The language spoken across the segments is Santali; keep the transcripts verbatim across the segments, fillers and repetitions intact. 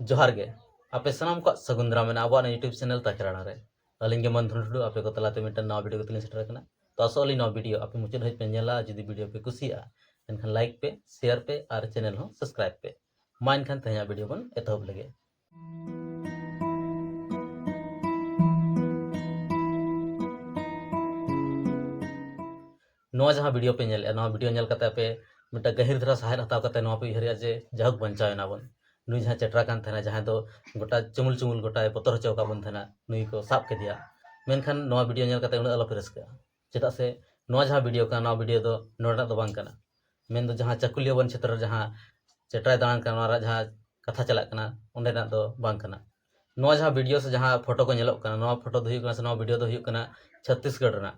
ᱡᱚᱦᱟᱨ ᱜᱮ, ᱟᱯᱮ ᱥᱟᱱᱟᱢ ᱠᱚᱣᱟᱜ ᱥᱟᱹᱜᱩᱱ ᱫᱟᱨᱟᱢ ᱢᱮᱱᱟᱜᱼᱟ ᱟᱵᱚᱣᱟᱜ ᱱᱚᱣᱟ YouTube channel ᱛᱟᱠᱮᱨᱟᱲᱟ ᱨᱮ᱾ ᱟᱹᱞᱤᱧ ᱜᱮ ᱢᱚᱱ ᱫᱷᱚᱱ ᱴᱩᱰᱩ, ᱟᱯᱮ ᱠᱚ ᱛᱟᱞᱟᱛᱮ ᱢᱤᱫᱴᱟᱝ ᱱᱟᱣᱟ video ᱠᱟᱛᱮ ᱞᱤᱧ ᱥᱮᱴᱮᱨ ᱟᱠᱟᱱᱟ᱾ ᱛᱚ ᱟᱥᱚᱜ ᱟᱹᱞᱤᱧ ᱱᱚᱣᱟ video ᱟᱯᱮ ᱢᱩᱪᱟᱹᱫ ᱫᱷᱟᱹᱵᱤᱡ ᱯᱮ ᱧᱮᱞᱟ᱾ ᱡᱩᱫᱤ video ᱯᱮ ᱠᱩᱥᱤᱭᱟᱜᱼᱟ, ᱮᱱᱠᱷᱟᱱ like ᱯᱮ, share ᱯᱮ ᱟᱨ channel ᱦᱚᱸ subscribe ᱯᱮ᱾ ᱢᱟ ᱮᱱᱠᱷᱟᱱ ᱛᱮᱦᱮᱧᱟᱜ video ᱵᱚᱱ ᱮᱛᱚᱦᱚᱵ ᱞᱮᱜᱮ᱾ ᱱᱚᱣᱟ ᱡᱟᱦᱟᱸ video ᱯᱮ ᱧᱮᱞᱮᱫᱼᱟ, ᱱᱚᱣᱟ video ᱧᱮᱞ ᱠᱟᱛᱮ ᱟᱯᱮ ᱢᱤᱫᱴᱟᱝ ᱜᱟᱹᱦᱤᱨ ᱫᱷᱟᱨᱟ ᱥᱟᱦᱮᱫ ᱦᱟᱛᱟᱣ ᱠᱟᱛᱮ ᱱᱚᱣᱟ ᱯᱮ ᱩᱭᱦᱟᱹᱨᱮᱜᱼᱟ ᱡᱮ ᱡᱟᱭᱦᱳᱠ ᱵᱟᱧᱪᱟᱣ ᱮᱱᱟ ᱵᱚᱱ᱾ ᱱᱩᱭ ᱡᱟᱦᱟᱸ ᱪᱮᱴᱨᱟ ᱠᱟᱱ ᱛᱟᱦᱮᱱᱟ, ᱡᱟᱦᱟᱸᱭ ᱫᱚ ᱜᱚᱴᱟ ᱪᱩᱢᱩᱞ ᱪᱩᱢᱩᱞ ᱜᱚᱴᱟᱭ ᱵᱚᱛᱚᱨ ᱦᱚᱪᱚ ᱟᱠᱟᱫ ᱵᱚᱱ ᱛᱟᱦᱮᱱᱟ, ᱱᱩᱭ ᱠᱚ ᱥᱟᱵ ᱠᱮᱫᱮᱭᱟ᱾ ᱢᱮᱱᱠᱷᱟᱱ ᱱᱚᱣᱟ video ᱧᱮᱞ ᱠᱟᱛᱮ ᱩᱱᱟᱹᱜ ᱟᱞᱚᱯᱮ ᱨᱟᱹᱥᱠᱟᱹᱜᱼᱟ, ᱪᱮᱫᱟᱜ ᱥᱮ ᱱᱚᱣᱟ ᱡᱟᱦᱟᱸ video ᱠᱟᱱᱟ, ᱱᱚᱣᱟ video ᱫᱚ ᱱᱚᱰᱮᱱᱟᱜ ᱫᱚ ᱵᱟᱝ ᱠᱟᱱᱟ᱾ ᱢᱮᱱᱫᱚ ᱡᱟᱦᱟᱸ ᱪᱟᱹᱠᱩᱞᱤᱭᱟᱹ ᱵᱚᱱ ᱪᱷᱮᱛᱨᱚ ᱨᱮ ᱡᱟᱦᱟᱸ ᱪᱮᱴᱨᱟᱭ ᱫᱟᱬᱟᱱ ᱠᱟᱱᱟ, ᱚᱱᱟ ᱨᱮᱭᱟᱜ ᱡᱟᱦᱟᱸ ᱠᱟᱛᱷᱟ ᱪᱟᱞᱟᱜ ᱠᱟᱱᱟ, ᱚᱸᱰᱮᱱᱟᱜ ᱫᱚ ᱵᱟᱝ ᱠᱟᱱᱟ᱾ ᱱᱚᱣᱟ ᱡᱟᱦᱟᱸ video ᱥᱮ ᱡᱟᱦᱟᱸ photo ᱠᱚ ᱧᱮᱞᱚᱜ ᱠᱟᱱᱟ, ᱱᱚᱣᱟ photo ᱫᱚ ᱦᱩᱭᱩᱜ ᱠᱟᱱᱟ, ᱥᱮ ᱱᱚᱣᱟ video ᱫᱚ ᱦᱩᱭᱩᱜ ᱠᱟᱱᱟ ᱪᱷᱚᱛᱛᱤᱥᱜᱚᱲ ᱨᱮᱱᱟᱜ᱾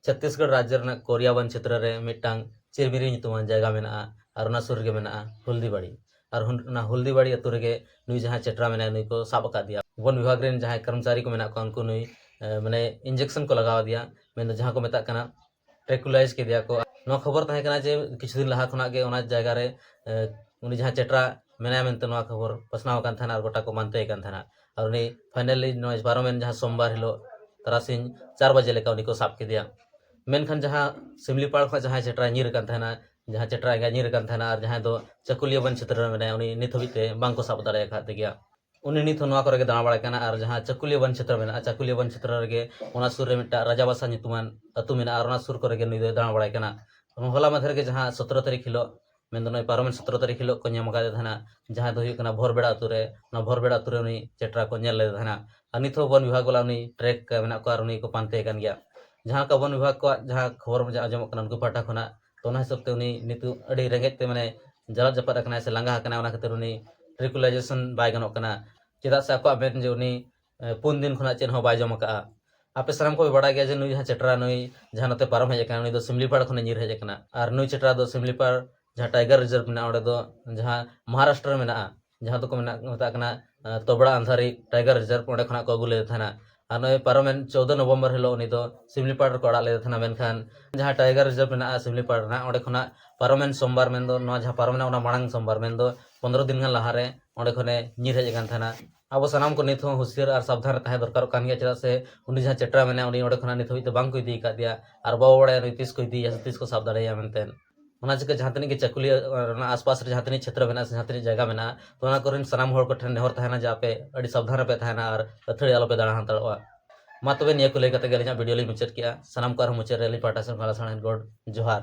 ᱪᱷᱚᱛᱛᱤᱥᱜᱚᱲ ᱨᱟᱡᱽᱡᱚ ᱨᱮᱱᱟᱜ ᱠᱚᱨᱤᱭᱟᱵᱚᱱ ᱪᱷᱮᱛᱨᱚ ᱨᱮ ᱢᱤᱫᱴᱟᱝ ᱪᱤᱨᱢᱤᱨᱤ ᱧᱩᱛᱩᱢᱟᱱ ᱡᱟᱭᱜᱟ ᱢᱮᱱᱟᱜᱼᱟ, ᱟᱨ ᱚᱱᱟ ᱥᱩᱨ ᱨᱮᱜᱮ ᱢᱮᱱᱟᱜᱼᱟ ᱦᱚᱞᱫᱤᱵᱟᱲᱤ᱾ ᱟᱨ ᱦᱩᱱ-, ᱚᱱᱟ ᱦᱚᱞᱫᱤᱵᱟᱲᱤ ᱟᱹᱛᱩ ᱨᱮᱜᱮ ᱱᱩᱭ ᱡᱟᱦᱟᱸᱭ ᱪᱮᱴᱨᱟ ᱢᱮᱱᱟᱭᱟ, ᱱᱩᱭ ᱠᱚ ᱥᱟᱵ ᱟᱠᱟᱫᱮᱭᱟ᱾ ᱵᱚᱱ ᱵᱤᱵᱷᱟᱜᱽ ᱨᱮᱱ ᱡᱟᱦᱟᱸᱭ ᱠᱚᱨᱢᱪᱟᱨᱤ ᱠᱚ ᱢᱮᱱᱟᱜ ᱠᱚᱣᱟ, ᱩᱱᱠᱩ ᱱᱩᱭ, ᱮ, ᱢᱟᱱᱮ injection ᱠᱚ ᱞᱟᱜᱟᱣ ᱟᱫᱮᱭᱟ, ᱢᱮᱱᱫᱚ ᱡᱟᱦᱟᱸ ᱠᱚ ᱢᱮᱛᱟᱜ ᱠᱟᱱᱟ tranquilize ᱠᱮᱫᱮᱭᱟ ᱠᱚ᱾ ᱱᱚᱣᱟ ᱠᱷᱚᱵᱚᱨ ᱛᱟᱦᱮᱸ ᱠᱟᱱᱟ ᱡᱮ ᱠᱤᱪᱷᱩ ᱫᱤᱱ ᱞᱟᱦᱟ ᱠᱷᱚᱱᱟᱜ ᱜᱮ ᱚᱱᱟ ᱡᱟᱭᱜᱟ ᱨᱮ, ᱮ, ᱩᱱᱤ ᱡᱟᱦᱟᱸᱭ ᱪᱮᱴᱨᱟ ᱢᱮᱱᱟᱭᱟ ᱢᱮᱱᱛᱮ ᱱᱚᱣᱟ ᱠᱷᱚᱵᱚᱨ ᱯᱟᱥᱱᱟᱣ ᱟᱠᱟᱱ ᱛᱟᱦᱮᱱᱟ ᱟᱨ ᱜᱚᱴᱟ ᱠᱚ ᱯᱟᱱᱛᱮᱭᱮ ᱠᱟᱱ ᱛᱟᱦᱮᱱᱟ᱾ ᱟᱨ ᱩᱱᱤ finally ᱱᱚᱜᱼᱚᱭ ᱯᱟᱨᱚᱢᱮᱱ ᱡᱟᱦᱟᱸ ᱥᱳᱢᱵᱟᱨ ᱦᱤᱞᱳᱜ ᱛᱟᱨᱟᱥᱤᱧ ᱪᱟᱨ ᱵᱟᱡᱮ ᱞᱮᱠᱟ ᱩᱱᱤ ᱠᱚ ᱥᱟᱵ ᱠᱮᱫᱮᱭᱟ᱾ ᱢᱮᱱᱠᱷᱟᱱ ᱡᱟᱦᱟᱸ ᱥᱤᱢᱞᱤᱯᱟᱲ ᱠᱷᱚᱱᱟᱜ ᱡᱟᱦᱟᱸᱭ ᱪᱮᱴᱨᱟᱭ ᱧᱤᱨ ᱟᱠᱟᱱ ᱛᱟᱦᱮᱱᱟ, ᱡᱟᱦᱟᱸ ᱪᱮᱴᱨᱟ ᱮᱸᱜᱟ ᱧᱤᱨ ᱟᱠᱟᱱ ᱛᱟᱦᱮᱱᱟ, ᱟᱨ ᱡᱟᱦᱟᱸᱭ ᱫᱚ ᱪᱟᱹᱠᱩᱞᱤᱭᱟᱹ ᱵᱚᱱ ᱪᱷᱮᱛᱨᱚ ᱨᱮ ᱢᱮᱱᱟᱭᱟ, ᱩᱱᱤ ᱱᱤᱛ ᱦᱟᱹᱵᱤᱡ ᱛᱮ ᱵᱟᱝ ᱠᱚ ᱥᱟᱵ ᱫᱟᱲᱮ ᱟᱠᱟᱫ ᱛᱮᱜᱮᱭᱟ᱾ ᱩᱱᱤ ᱱᱤᱛ ᱦᱚᱸ ᱱᱚᱣᱟ ᱠᱚᱨᱮ ᱜᱮ ᱫᱟᱬᱟ ᱵᱟᱲᱟᱭ ᱠᱟᱱᱟ᱾ ᱟᱨ ᱡᱟᱦᱟᱸ ᱪᱟᱹᱠᱩᱞᱤᱭᱟᱹ ᱵᱚᱱ ᱪᱷᱮᱛᱨᱚ ᱢᱮᱱᱟᱜᱼᱟ, ᱪᱟᱹᱠᱩᱞᱤᱭᱟᱹ ᱵᱚᱱ ᱪᱷᱮᱛᱨᱚ ᱨᱮᱜᱮ ᱚᱱᱟ ᱥᱩᱨ ᱨᱮ ᱢᱤᱫᱴᱟᱝ ᱨᱟᱡᱟᱵᱟᱥᱟ ᱧᱩᱛᱩᱢᱟᱱ ᱟᱹᱛᱩ ᱢᱮᱱᱟᱜᱼᱟ, ᱟᱨ ᱚᱱᱟ ᱥᱩᱨ ᱠᱚᱨᱮ ᱜᱮ ᱱᱩᱭ ᱫᱚᱭ ᱫᱟᱬᱟ ᱵᱟᱲᱟᱭ ᱠᱟᱱᱟ᱾ ᱦᱚᱞᱟ ᱢᱟᱫᱷᱮᱨ ᱜᱮ ᱡᱟᱦᱟᱸ ᱥᱚᱛᱨᱚ ᱛᱟᱹᱨᱤᱠᱷ ᱦᱤᱞᱳᱜ, ᱢᱮᱱᱫᱚ ᱱᱚᱜᱼᱚᱭ ᱯᱟᱨᱚᱢᱮᱱ ᱥᱚᱛᱨᱚ ᱛᱟᱹᱨᱤᱠᱷ ᱦᱤᱞᱳᱜ ᱠᱚ ᱧᱟᱢ ᱟᱠᱟᱫᱮ ᱛᱟᱦᱮᱱᱟ, ᱡᱟᱦᱟᱸᱭ ᱫᱚ ᱦᱩᱭᱩᱜ ᱠᱟᱱᱟ ᱵᱷᱳᱨᱵᱮᱲᱟ ᱟᱹᱛᱩ ᱨᱮ, ᱚᱱᱟ ᱵᱷᱳᱨᱵᱮᱲᱟ ᱟᱹᱛᱩ ᱨᱮ ᱩᱱᱤ ᱪᱮᱴᱨᱟ ᱠᱚ ᱧᱮᱞ ᱞᱮᱫᱮ ᱛᱟᱦᱮᱱᱟ᱾ ᱟᱨ ᱱᱤᱛ ᱦᱚᱸ ᱵᱚᱱ ᱵᱤᱵᱷᱟᱜᱽ ᱵᱟᱞᱟ ᱩᱱᱤ track ᱨᱮ ᱢᱮᱱᱟᱜ ᱠᱚᱣᱟ ᱟᱨ ᱩᱱᱤ ᱠᱚ ᱯᱟᱱᱛᱮ ᱠᱟᱱ ᱜᱮᱭᱟ᱾ ᱡᱟᱦᱟᱸ ᱞᱮᱠᱟ ᱵᱚᱱ ᱵᱤᱵᱷᱟᱜᱽ ᱠᱚᱣᱟᱜ ᱡᱟᱦᱟᱸ ᱠᱷᱚᱵᱚᱨ ᱟᱸᱡᱚᱢᱚᱜ ᱠᱟᱱᱟ ᱩᱱᱠᱩ ᱯᱟᱦᱴᱟ ᱠᱷᱚᱱᱟᱜ, ᱛᱚ ᱚᱱᱟ ᱦᱤᱥᱟᱹᱵ ᱛᱮ ᱩᱱᱤ ᱱᱤᱛᱚᱜ ᱟᱹᱰᱤ ᱨᱮᱸᱜᱮᱡ ᱛᱮ, ᱢᱟᱱᱮ, ᱡᱟᱞᱟᱫ ᱡᱟᱯᱟᱫ ᱟᱠᱟᱱᱟᱭ ᱥᱮ ᱞᱟᱸᱜᱟ ᱟᱠᱟᱱᱟᱭ, ᱚᱱᱟ ᱠᱷᱟᱹᱛᱤᱨ ᱩᱱᱤ tranquilization ᱵᱟᱭ ᱜᱟᱱᱚᱜ ᱠᱟᱱᱟ᱾ ᱪᱮᱫᱟᱜ ᱥᱮ ᱟᱠᱚᱣᱟᱜ ᱢᱮᱱ ᱡᱮ ᱩᱱᱤ, ᱮ, ᱯᱩᱱ ᱫᱤᱱ ᱠᱷᱚᱱᱟᱜ ᱪᱮᱫ ᱦᱚᱸ ᱵᱟᱭ ᱡᱚᱢ ᱟᱠᱟᱫᱼᱟ᱾ ᱟᱯᱮ ᱥᱟᱱᱟᱢ ᱠᱚᱯᱮ ᱵᱟᱲᱟᱭ ᱜᱮᱭᱟ ᱡᱮ ᱱᱩᱭ ᱡᱟᱦᱟᱸ ᱪᱮᱴᱨᱟ, ᱱᱩᱭ ᱡᱟᱦᱟᱸ ᱱᱚᱛᱮ ᱯᱟᱨᱚᱢ ᱦᱮᱡ ᱟᱠᱟᱱᱟ, ᱩᱱᱤ ᱫᱚ ᱥᱤᱢᱞᱤᱯᱟᱲ ᱠᱷᱚᱱᱮ ᱧᱤᱨ ᱦᱮᱡ ᱟᱠᱟᱱᱟ᱾ ᱟᱨ ᱱᱩᱭ ᱪᱮᱴᱨᱟ ᱫᱚ ᱥᱤᱢᱞᱤᱯᱟᱲ ᱡᱟᱦᱟᱸ Tiger Reserve ᱢᱮᱱᱟᱜᱼᱟ, ᱚᱸᱰᱮ ᱫᱚ ᱡᱟᱦᱟᱸ ᱢᱚᱦᱟᱨᱟᱥᱴᱨᱚ ᱨᱮ ᱢᱮᱱᱟᱜᱼᱟ, ᱡᱟᱦᱟᱸ ᱫᱚᱠᱚ ᱢᱮᱱᱟᱜ, ᱢᱮᱛᱟᱜ ᱠᱟᱱᱟ ᱟᱸ, ᱛᱚᱵᱲᱟ ᱟᱱᱫᱷᱟᱨᱤ Tiger Reserve, ᱚᱸᱰᱮ ᱠᱷᱚᱱᱟᱜ ᱠᱚ ᱟᱹᱜᱩ ᱞᱮᱫᱮ ᱛᱟᱦᱮᱱᱟ᱾ ᱟᱨ ᱱᱚᱜᱼᱚᱭ ᱯᱟᱨᱚᱢᱮᱱ ᱪᱳᱫᱫᱳ ᱱᱚᱵᱷᱮᱢᱵᱚᱨ ᱦᱤᱞᱳᱜ ᱩᱱᱤ ᱫᱚ ᱥᱤᱢᱞᱤᱯᱟᱲ ᱨᱮᱠᱚ ᱟᱲᱟᱜ ᱞᱮᱫᱮ ᱛᱟᱦᱮᱱᱟ᱾ ᱢᱮᱱᱠᱷᱟᱱ ᱡᱟᱦᱟᱸ Tiger Reserve ᱢᱮᱱᱟᱜᱼᱟ ᱥᱤᱢᱞᱤᱯᱟᱲ ᱨᱮᱱᱟᱜ, ᱚᱸᱰᱮ ᱠᱷᱚᱱᱟᱜ ᱯᱟᱨᱚᱢᱮᱱ ᱥᱳᱢᱵᱟᱨ, ᱢᱮᱱᱫᱚ ᱱᱚᱣᱟ ᱡᱟᱦᱟᱸ ᱯᱟᱨᱚᱢᱮᱱᱟ ᱚᱱᱟ ᱢᱟᱲᱟᱝ ᱥᱳᱢᱵᱟᱨ, ᱢᱮᱱᱫᱚ ᱯᱚᱱᱨᱚ ᱫᱤᱱ ᱜᱟᱱ ᱞᱟᱦᱟᱨᱮ ᱚᱸᱰᱮ ᱠᱷᱚᱱᱮ ᱧᱤᱨ ᱦᱮᱡ ᱟᱠᱟᱱ ᱛᱟᱦᱮᱱᱟ᱾ ᱟᱵᱚ ᱥᱟᱱᱟᱢ ᱠᱚ ᱱᱤᱛ ᱦᱚᱸ ᱦᱩᱸᱥᱤᱭᱟᱹᱨ ᱟᱨ ᱥᱟᱵᱫᱷᱟᱱ ᱨᱮ ᱛᱟᱦᱮᱸ ᱫᱚᱨᱠᱟᱨᱚᱜ ᱠᱟᱱ ᱜᱮᱭᱟ, ᱪᱮᱫᱟᱜ ᱥᱮ ᱩᱱᱤ ᱡᱟᱦᱟᱸ ᱪᱮᱴᱨᱟ ᱢᱮᱱᱟᱭᱟ, ᱩᱱᱤ ᱚᱸᱰᱮ ᱠᱷᱚᱱᱟᱜ ᱱᱤᱛ ᱦᱟᱹᱵᱤᱡ ᱛᱮ ᱵᱟᱝ ᱠᱚ ᱤᱫᱤ ᱟᱠᱟᱫᱮᱭᱟ ᱟᱨ ᱵᱟᱵᱚ ᱵᱟᱲᱟᱭᱟ ᱱᱩᱭ ᱛᱤᱥ ᱠᱚ ᱤᱫᱤᱭᱮᱭᱟ ᱥᱮ ᱛᱤᱥ ᱠᱚ ᱥᱟᱵ ᱫᱟᱲᱮᱭᱟᱭᱟ ᱢᱮᱱᱛᱮ᱾ ᱚᱱᱟ ᱪᱤᱠᱟᱹ ᱡᱟᱦᱟᱸ ᱛᱤᱱᱟᱹᱜ ᱜᱮ ᱪᱟᱹᱠᱩᱞᱤᱭᱟᱹ ᱨᱮᱱᱟᱜ ᱟᱥᱯᱟᱥ ᱨᱮ ᱡᱟᱦᱟᱸ ᱛᱤᱱᱟᱹᱜ ᱪᱷᱮᱛᱨᱚ ᱢᱮᱱᱟᱜᱼᱟ ᱥᱮ ᱡᱟᱦᱟᱸ ᱛᱤᱱᱟᱹᱜ ᱡᱟᱭᱜᱟ ᱢᱮᱱᱟᱜᱼᱟ, ᱛᱚ ᱚᱱᱟ ᱠᱚᱨᱮᱱ ᱥᱟᱱᱟᱢ ᱦᱚᱲ ᱠᱚᱴᱷᱮᱱ ᱱᱮᱦᱚᱨ ᱛᱟᱦᱮᱱᱟ ᱡᱮ ᱟᱯᱮ ᱟᱹᱰᱤ ᱥᱟᱵᱫᱷᱟᱱ ᱨᱮᱯᱮ ᱛᱟᱦᱮᱱᱟ ᱟᱨ ᱟᱹᱛᱷᱟᱹᱲᱤ ᱟᱞᱚᱯᱮ ᱫᱟᱬᱟ ᱦᱟᱛᱟᱲᱚᱜᱼᱟ᱾ ᱢᱟ ᱛᱚᱵᱮ ᱱᱤᱭᱟᱹ ᱠᱚ ᱞᱟᱹᱭ ᱠᱟᱛᱮ ᱜᱮ ᱟᱹᱞᱤᱧᱟᱜ ᱵᱷᱤᱰᱤᱭᱳ ᱞᱤᱧ ᱢᱩᱪᱟᱹᱫ ᱠᱮᱜᱼᱟ᱾ ᱥᱟᱱᱟᱢ ᱠᱚ ᱟᱨᱦᱚᱸ ᱢᱩᱪᱟᱹᱫ ᱨᱮ ᱟᱹᱞᱤᱧ ᱯᱟᱦᱴᱟ ᱥᱮᱫ ᱠᱷᱚᱱ ᱟᱞᱟᱝ ᱥᱟᱱᱟᱢ ᱜᱚᱰ ᱡᱚᱦᱟᱨ᱾